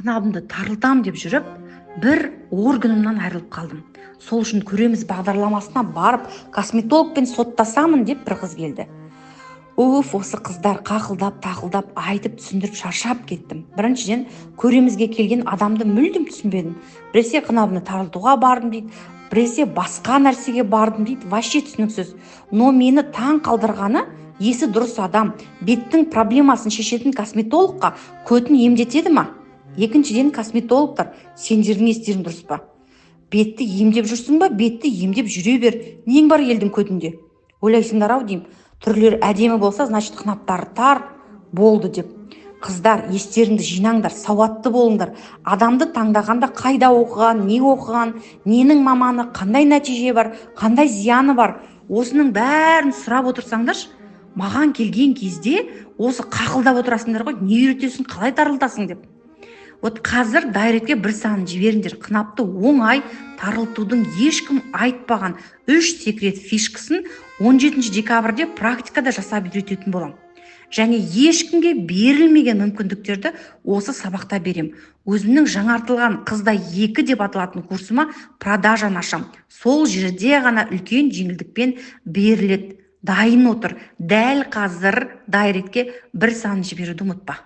Қынабымды тарылтам деп жүріп, бір органымнан айырылып қалдым. Сол үшін «Көреміз» бағдарламасына барып, косметологпен соттасамын деп бір қыз келді. Уф, осы қыздар қақылдап тақылдап, айтып түсіндіріп шаршап кеттім. Біріншіден, «Көремізге» келген адамды мүлдем түсінбедім. Біресе қынабымды тарылтуға бардым дейді, біресе басқа нәрсеге бардым дейді, вообще түсініксіз. Но мені таң қалдырғаны, есі дұрыс адам беттің проблемасын шешетін косметологқа көтін емдетеді ма? Екіншіден, косметологтар, сендердің естерің дұрыс па? Бетті емдеп жүрсің ба, бетті емдеп жүре бер, нең бар елдің көтінде? Ойлайсыңдар ау деймін, түрлері әдемі болса, значит, қынаптары тар болды деп. Қыздар, естеріңді жинаңдар, сауатты болыңдар. Адамды таңдағанда қайда оқыған, не оқыған, ненің маманы, қандай нәтиже бар, қандай зияны бар, осының бәрін сұрап отырсаңдаршы. Маған келген кезде осы қақылдап отырасыңдар ғой, не үйретесің, қалай тарылтасың деп. Вот қазір директке бір санын жіберіңдер. Қынапты оңай тарылтудың ешкім айтпаған үш секрет фишкасын 17 декабрьде практикада жасап үйрететін боламын және ешкімге берілмеген мүмкіндіктерді осы сабақта берем. Өзімнің жаңартылған «Қызда екі» деп аталатын курсыма продажаны ашам, сол жерде ғана үлкен жеңілдікпен беріледі. Дайын отыр, дәл қазір директке бір санын жіберуді ұмытпа.